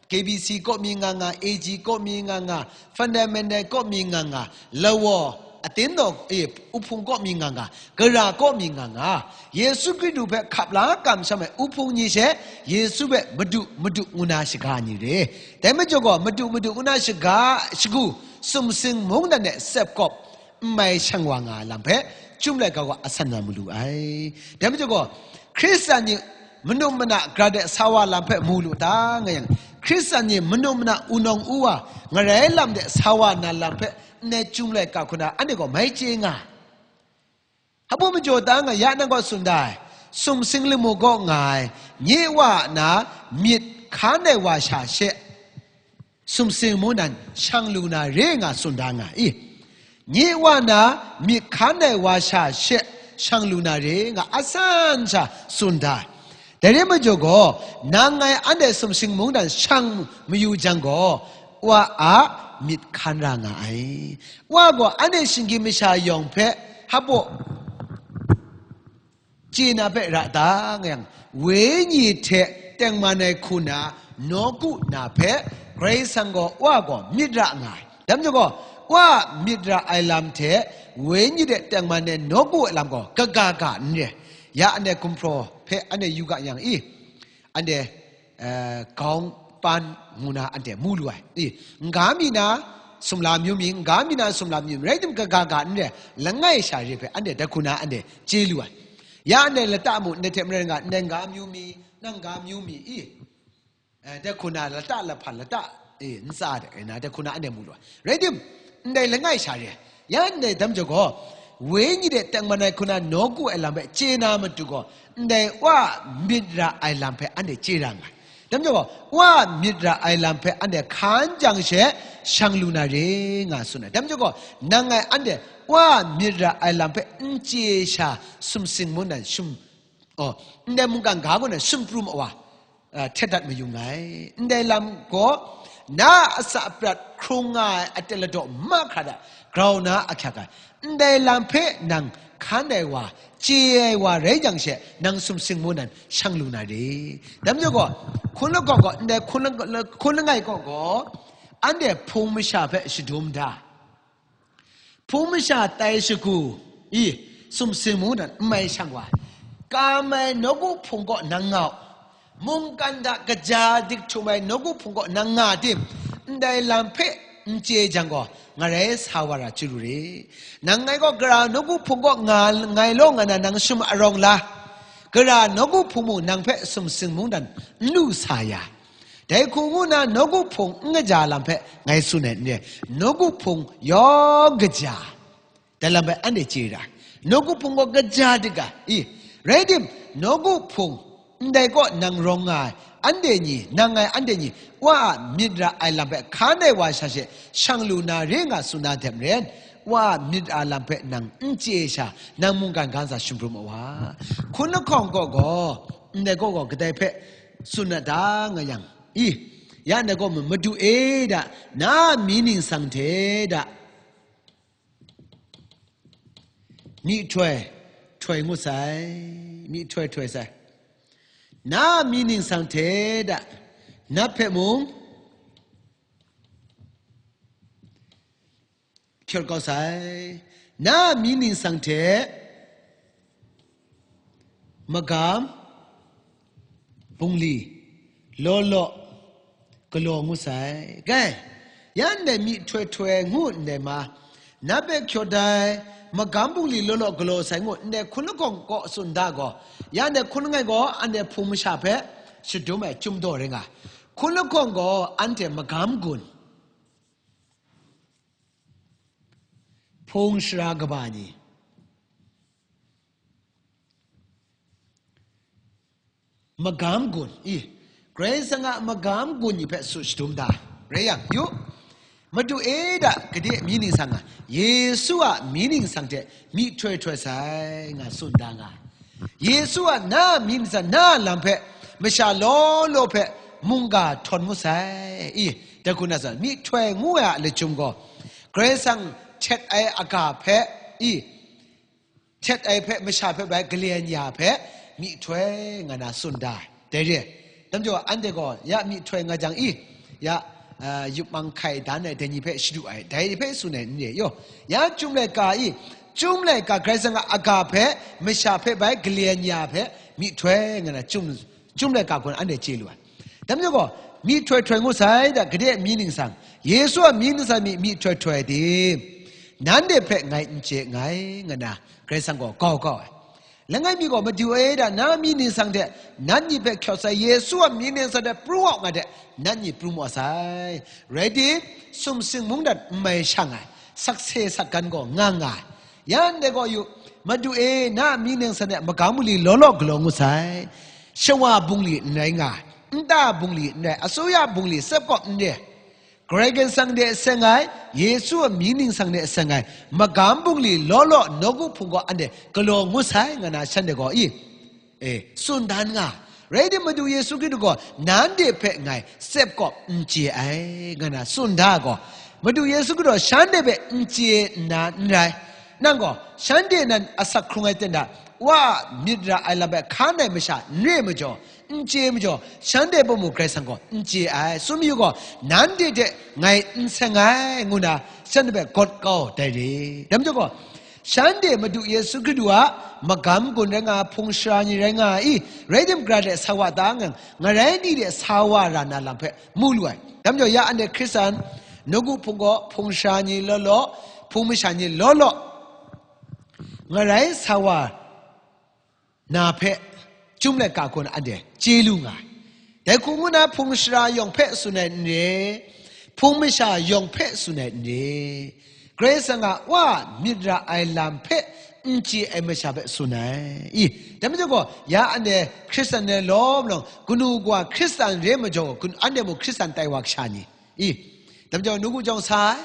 K B C kaw mi nga nga, A G kaw mi nga nga, Fundamental kaw mi nga nga, law, atin daw, e, uhpung kaw mi nga nga, gara kaw mi nga nga, Yesu Hkristu hpe hkap la kamsham ai uhpung ni she, Yesu hpe Madu, Madu ngu na shaga ni re. Dai majaw gaw, Madu, Madu ngu na shaga, shagu, sumsing mungdan de sep kawp, n mai shang wa nga ai lam hpe, Chyum laika gaw asan na mu lu ai. Dai majaw gaw, Hkristan ni manu mana gara de sa wa lam hpe mu lu ta nga yang, Hkristan ni manu mana wunawng u wa ngarai lam de sa wa na lam hpe, ndai Chyum laika hku na anhte gaw mai chye nga ai. Hpa majaw ta nga, ya nang gaw tsun da ai, sumsing lamu kaw nga ai, nye wa a na myit hkan ai wa sha she, sumsing mungdan shang lu na re nga tsun da nga i. Nye wa na myit hkan ai wa sha she shang lu na re nga asan sha tsun da. Dai rai majaw gaw, nang ngai anhte sumsing mungdan shang mayu jang gaw, Wa a myit hkan ra nga ai. Wa gaw anhte shinggyim masha yawng hpe hpa chye na hpe ra ta nga yang, Wenyi hte tengman ai hku na nawku na hpe Karai Kasang gaw Wa gaw myit ra nga ai. Dai majaw gaw, Wa a myit ra ai lam hte Wenyi hte tengman ai nawku ai lam gaw kaga ga n re. Ya anhte gumhpraw hpe anhte yu ga yang i, anhte, eh, gaung pan ngu na anhte mu lu ai. I, n ga mi na sumla amyu mi, n ga mi na sumla amyu mi, rai tim, kaga ga n re, langai sha re hpe anhte dai hku na anhte chye lu ai. Ya anhte lata mu, ndai hte maren ga, ndai n ga amyu mi, nang ga amyu mi, i, eh, dai hku na lata lahpan lata, i, ntsa de, rai na, dai hku na anhte mu lu ai. Rai tim, ndai langai sha re ai. Ya ndai dam jaw gaw, Wenyi de tengman ai hku na nawku ai lam hpe chye na matu gaw, ndai Wa a myit ra ai lam hpe anhte chye ra nga ai. Dam jaw gaw, Wa a myit ra ai lam hpe anhte hkan jang she shang lu na re nga tsun ai. Dam jaw gaw, nang ngai anhte Wa a myit ra ai lam hpe n chye sha sumsing mungdan shum, oh, ndai mungkan ga gaw na sumprung wa, a, htet dat mayu nngai. Ndai lam gaw, na a asak aprat hkrung nga ai aten ladaw mahkra hta grau na ahkyak ai. Ndai lam hpe nang hkan ai wa, chye ai wa rai jang she, nang sumsing mungdan shang lu na re. Dam jaw gaw, hkun lakawng gaw, ndai hkun la-, hkun langai kaw gaw, anhte hpung masha hpe shadum da. Hpung masha tai shagu i, sumsing mungdan n mai shang wa, kam ai nawku hpung kaw nang nga u, mungkan hta kaja dik htum ai nawku hpung kaw nang nga tim, ndai lam hpe n chye jang gaw, ngarai sa wa ra chyu lu re. Nang ngai gaw gara nawku hpung kaw nga, ngai law nga na nang shum arawng la, gara nawku hpung mung nang hpe sumsing mungdan n lu sa ya. Dai hku ngu na nawku hpung n kaja lam hpe ngai tsun ai n re, nawku hpung yawng kaja. Dai lam hpe anhte chye ra, nawku hpung gaw kaja dika, i, rai tim, nawku hpung ndai kaw nang rawng nga ai, anhte ni, nang ngai anhte ni, Wa a myit ra ai lam hpe hkan ai wa sha she shang lu na re nga tsun na dai maren, Wa a myit ra lam hpe nang n chye sha, nang mungkan ga ntsa shingrum ai wa, hkun lahkawng kaw gaw, ndai kaw gaw kadai hpe tsun na ta nga yang, i, ya ndai kaw, Madu e da, na a mi ningsang hte da, myihtoi htoi ngut sai, myihtoi htoi sai. Na a mi ningsang hte da, nat hpe mung hkyawt kau sai. Na a mi ningsang hte magam bungli law law galaw ngut sai. Gai, yan dai myihtoi htoi ngu ndai ma, nat hpe hkyawt ai, magam bungli law law galaw sai ngu ndai hkun lahkawng kaw tsun da gaw, yan dai hkun langai gaw anhte Hpung masha hpe shadum ai chyum daw rai nga. Hkun lahkawng gaw anhte magam gun, hpung sara kaba ni, magam gun, i, Karai Kasang a magam gun ni hpe tsun shadum da. Rai yang, yu, Madu e da, gade mi ningsang a, Yesu a mi ningsang hte myihtoi htoi sai, nga tsun da nga. Yesu a na a mi ningsang, na a lam hpe masha law law hpe mungga htawn ngut sai, i, dai hku na zawn, myihtoi ngu ai a lachyum gaw, Karai Kasang htet ai aga hpe, i, htet ai hpe masha hpe bai galen ya hpe myihtoi nga na tsun da ai. Dai re ai. Dai majaw, anhte gaw ya myihtoi nga jang i, ya, a, yupmang hkai dan ai dai ni hpe shadu ai, dai hpe tsun ai n re yaw. Ya Chyum laika i, Chyum laika Karai Kasang a aga hpe masha hpe bai galen ya hpe myihtoi nga na Chyum, Chyum laika gaw anhte chye lu ai. Dai majaw gaw, myihtoi htoi ngut sai da, gade mi ningsang, Yesu a mi ningsang mi myihtoi htoi ai tim, nanhte hpe ngai n chye nngai, nga na Karai Kasang gaw gau kau ai. Langai mi gaw, Madu e da, na mi ningsang hte nat ni hpe hkyawt sai, Yesu a mi ningsang hte pru wa nga hte, nat ni pru wa sai. Rai tim, sumsing mungdan n mai shang ai, sakse sakgan gaw nga nga ai. Yan dai gaw yu, Madu e, na a mi ningsang hte magam bungli law law galaw ngut sai. Shawa bungli n rai nga ai, nta bungli n rai, asuya bungli sepkawp n re, Karai Kasang de seng ai, Yesu a mi ningsang de seng ai, magam bungli law law nawku hpung gaw anhte galaw ngut sai, nga na shanhte gaw i, e, tsun dan nga. Rai tim, Madu Yesu Hkristu gaw nanhte hpe ngai sepkawp n chye ai, nga na tsun da gaw, Madu Yesu Hkristu shanhte hpe n chye nna n rai. Nang gaw, shanhte nan asak hkrung ai ten hta, Wa a myit ra ai lam hpe hkan ai masha n re majaw, n chye majaw, shanhte hpe mung Karai Kasang gaw n chye ai. Tsun mayu gaw, nanhte hte ngai n seng ai, ngu na shanhte hpe gawt kau dai re. Dai majaw gaw, shanhte Madu Yesu Hkristu a magam gun rai nga, hpung sara ni rai nga i, rai tim, gara hte sa wa ta ngang, ngarai ni hte sa wa ra na lam hpe mu lu ai. Dai majaw, ya anhte Hkristan nawku hpung gaw, hpung sara ni law law, hpung masha ni law law, ngarai sa wa na hpe, Chyum laika gaw anhte chye lu nga ai. Dai hku ngu na, hpung sara yawng hpe tsun ai n re, hpung masha yawng hpe tsun ai n re, Karai Kasang a Wa a myit ra ai lam hpe n chye ai masha hpe tsun ai. I, dai majaw gaw, ya anhte Hkristan rai lawm lawng, kanu kawa Hkristan re majaw, kun-, anhte mung Hkristan tai wa kasha ni, i, dai majaw nawku jawng sa ai,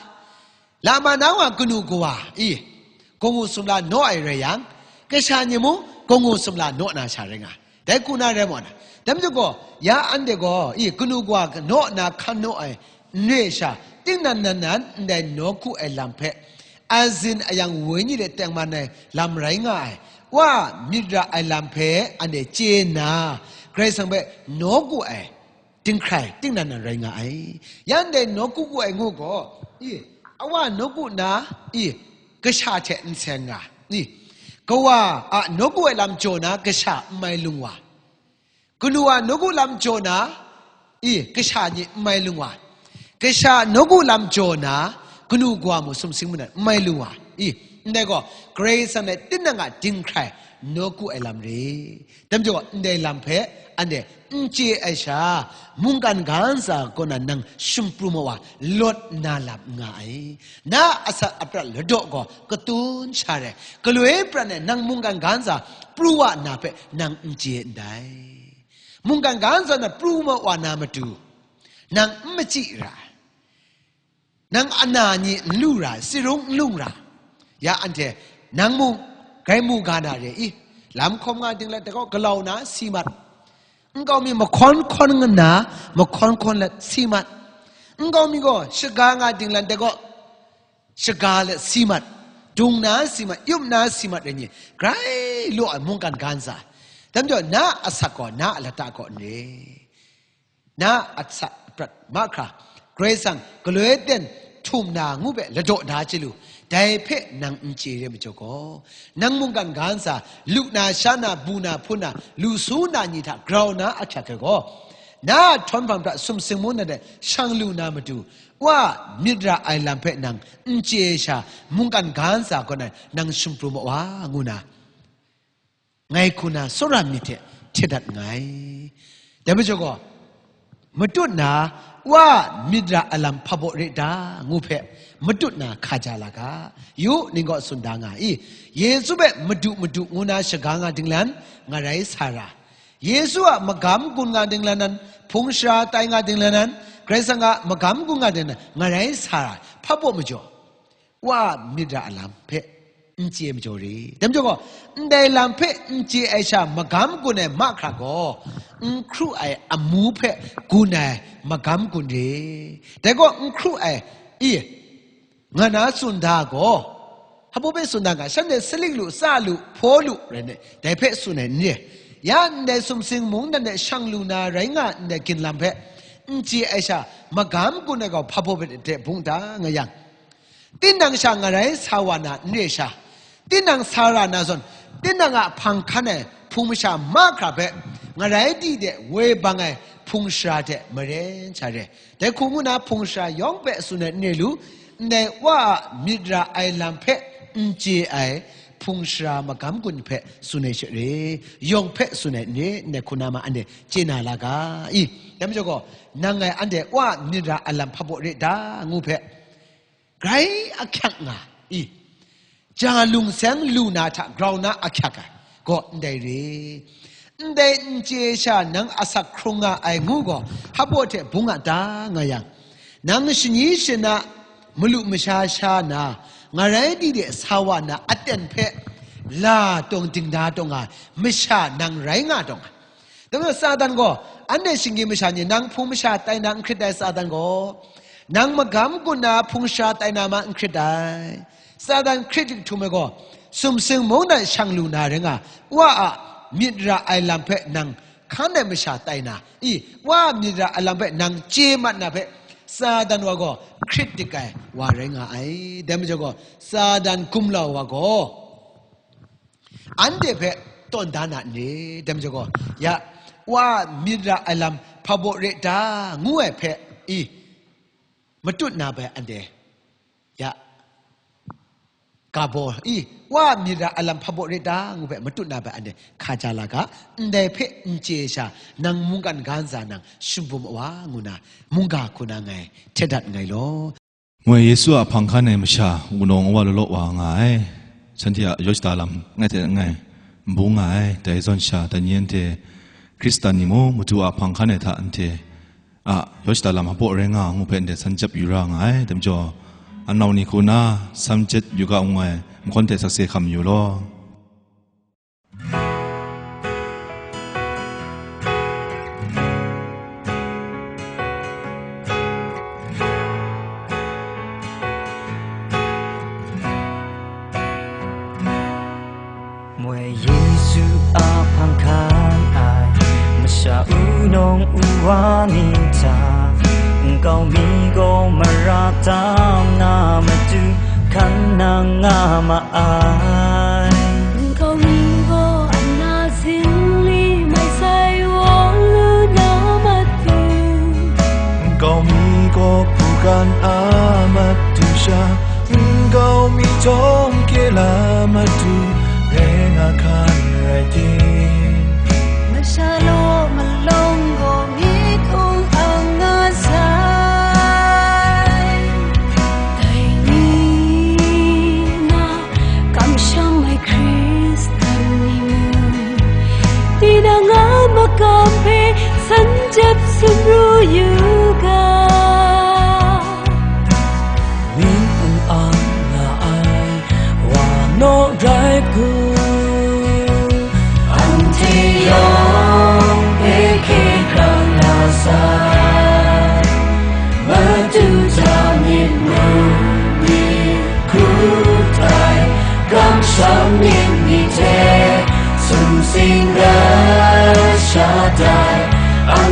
lama na wa kanu kawa, i, kawngu sumla naw ai rai yang, kasha ni mung kawngu sumla naw na sha rai nga ai. Dai hku na rai maw na? Dai majaw gaw, ya anhte gaw, i, kanu kawa naw na hkan naw ai n re sha, tingnan nan nan ndai nawku ai lam hpe, azin ayang wenyi hte tengman ai lam rai nga ai, Wa a myit ra ai lam hpe anhte chye nna, Karai Kasang hpe nawku ai, dinghkrai, tingnan nan rai nga ai. Yan dai nawku ku ai ngu gaw, i, awa nawku na, i, kasha hte n seng nga, i, kawa a nawku ai lam jaw na kasha n mai lung wa, kanu a nawku lam jaw na, i, kasha ni n mai lung wa, Kasha nawku lam jaw na, kanu kawa mung sumsing mung n mai lu wa i? Ndai gaw, Karai Kasang hte tinang a dinghkrai nawku ai lam re. Dai majaw, ndai lam hpe anhte n chye ai sha, mungkan ga ntsa kaw na nang shim pru ma wa, lawt na lam n nga ai. Na asak aprat ladaw gaw katun sha rai, galoi prat ai nang mungkan ga ntsa pru wa na hpe nang n chye ndai. Mungkan ga ntsa na pru ma wa na matu, nang n machyi ra, nang ana ni n lu ra, sirung n lung ra, ya anhte nang mung grai mu ga na re i? Lam hkawm nga dinglan dai gaw, galau na si mat. Nkau mi mahkawn hkawn nna, mahkawn hkawn let si mat. Nkau mi gaw shaga nga dinglan dai gaw, shaga let si mat. Dung na si mat, yup na si mat rai ni, grai law ai mungkan ga ntsa. Dai majaw, na asak gaw na a lata kaw n re. Na asak prat mahkra, Karai Kasang galoi ten htum na ngu hpe ladaw da chye lu, dai hpe nang n chye re majaw gaw, nang mungkan ga ntsa, lu na, sha na, bu na, hpun na, lu su na ni hta grau na ahkyak ai gaw, na a htawn hpang hta sumsing mung na de shang lu na matu, wa myit ra ai lam hpe nang n chye ai sha, mungkan ga ntsa kaw na nang shim pru ma wa, ngu na, ngai hku na tsawra myit hte hte dat nngai. Dai majaw gaw, matut na, wa myit ra ai lam hpa baw re ta, ngu hpe matut na hka ja la ga. Yu, ning gaw tsun da nga i? Yesu hpe Madu, Madu, ngu na shaga nga dinglan, ngarai sa ra. Yesu a magam gun nga dinglan nan, hpung shara tai nga dinglan nan, Karai Kasang a magam gun nga dinglan nan, ngarai sa ra, hpa baw majaw, wa myit ra ai lam hpe n chye majaw re. Dai majaw gaw, ndai lam hpe n chye ai sha magam gun ai mahkra gaw, n hkru ai amu hpe gun ai magam gun re. Dai gaw n hkru ai i, nga na tsun da gaw, hpa baw hpe tsun da nga, shanhte salik lu, sa lu, hpaw lu rai nna, dai hpe tsun ai n re. Ya ndai sumsing mung nan de shang lu na rai nga ndai ginlam hpe n chye ai sha, magam gun ai gaw hpa baw hpe de bung da nga yang, tinang sha ngarai sa wa na n re sha, tinang sa ra na zawn, tinang a hpang hkan ai hpung masha mahkra hpe ngarai di de woi bang ai hpung shara hte maren sha re. Dai hku ngu na hpung shara yawng hpe tsun ai n re lu, ndai wa a myit ra ai lam hpe n chye ai hpung shara magam gun hpe tsun ai she re, yawng hpe tsun ai n re, ndai hku na ma anhte chye na la ga i? Dai majaw gaw, nang ngai anhte wa a myit ra ai lam hpa baw re ta, ngu hpe, grai ahkyak nga i? Ja lung seng lu na hta grau na ahkyak ai gaw ndai re. Ndai n chye sha nang asak hkrung nga ai ngu gaw, hpa baw hte bung a ta nga yang, nang shani shana, malu masha sha na, ngarai di de sa wa na aten hpe la tawng dingda tawng nga masha nang rai nga tawng nga. Dai majaw Satan gaw, anhte shinggyim masha ni, nang hpung masha tai na n hkrit ai Satan gaw, nang magam gun na hpung shara tai na ma n hkrit ai. Satan hkrit dik htum ai gaw, sumsing mung nan shang lu na rai nga, wa a myit ra ai lam hpe nang hkan ai masha tai na i? Wa a myit ra ai lam hpe nang chye mat na hpe, Satan wa gaw hkrit dik ai wa rai nga ai. Dai majaw gaw, Satan gumlau wa gaw, anhte hpe tawn da na n re? Dai majaw gaw, ya, wa a myit ra ai lam hpa baw re ta, ngu ai hpe i? Matut na bai anhte, ya, ga baw i? Wa a myit ra ai lam hpa baw re ta, ngu hpe matut na bai anhte hka ja la ga. Ndai hpe n chye sha, nang mungkan ga ntsa nang shim pru ma wa, ngu na mungga hku na ngai hte dat nngai law. Moi Yesu a hpang hkan ai masha, wunawng wa law law wa nga ai, shanhte a yaw shada lam ngai hte ngai n bung nga ai. Dai zawn sha, dai ni anhte Hkristan ni mung, Madu a hpang hkan ai hta anhte a yaw shada lam hpa baw rai nga ngu hpe anhte san jep yu ra nga ai. Dai majaw, anau ni hku na, san jep yu ga ngu ai mahkawn hte sakse hkam yu law. Moi Yesu a hpang hkan ai masha, wunawng wa ni hta, nkau mi gaw mara tam na matu hkan nang nga ma ai. Nkau mi gaw ana zinli mai sai wang lu na matu, nkau mi gaw hku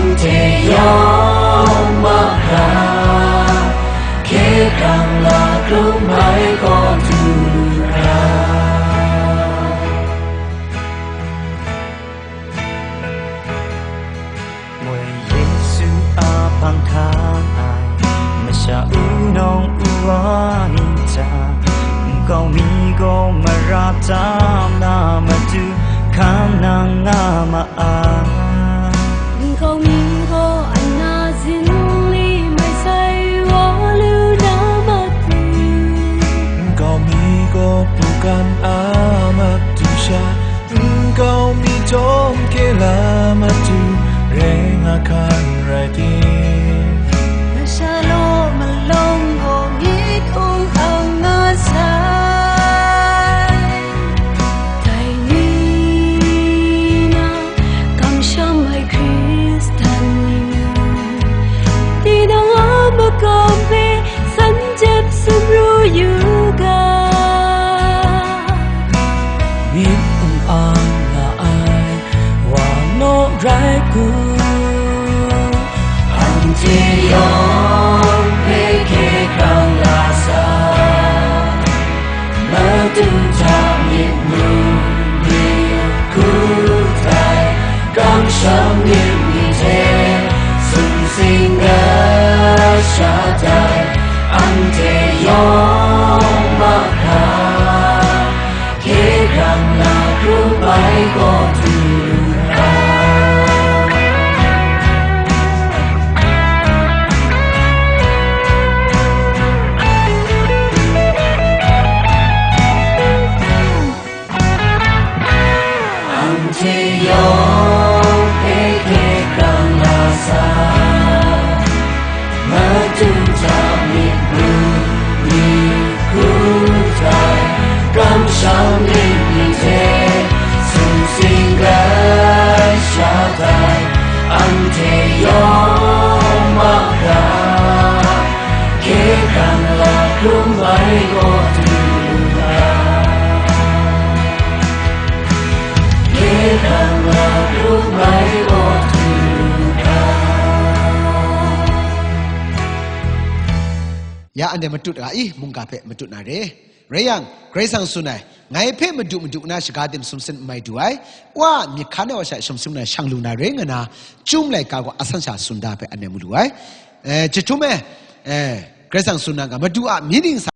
Hte yawng mahkra, hkye hkrang la hkrum ai kaw du ra. Moi Yesu a hpang hkan ai, masha u nawng u wa ni hta, nkau mi gaw mara tam na matu, hkan nang nga ma ai. Nkau mi gaw ana zinli mai sai wa lu na matu, nkau mi gaw hpungkan a matu sha, nkau mi tawng kela matu, rai nga hkan rai tim. Masha law malawng gaw myit hkung ang nga sai. Dai ni na kamsham ai Hkristan ni mung, tinang a makam hpe san jep sumru yu ga. Myit hkung ang nga ai wa naw rai ku. Anhte yawng hpe hkye hkrang la sa, matu hta myit mu myit hku tai, kamsham myit ni hte sumsing ai sha tai, anhte yawng mahkra, hkye hkrang la hkrum ai kaw du ra. Anhte yawng hpe hkye hkrang la sa, matu hta myit mu myit hku tai, kamsham myit ni hte sumsing ai sha tai, anhte yawng mahkra, hkye hkrang la hkrum ai kaw du ra. Hkye hkrang la hkrum ai kaw du ra. Ya, anhte matut ga i, mungga hpe matut na re. Rai yang, Karai Kasang tsun ai, ngai hpe madu madu na shaga dim sumsin n mai du ai, wa myit hkan ai wa sha sumsin na shang lu na re, nga na, Chyum laika gaw asan sha tsun da hpe anhte mu lu ai. Eh, jahtum e, eh, Karai Kasang tsun na ga, madu a myit ning sa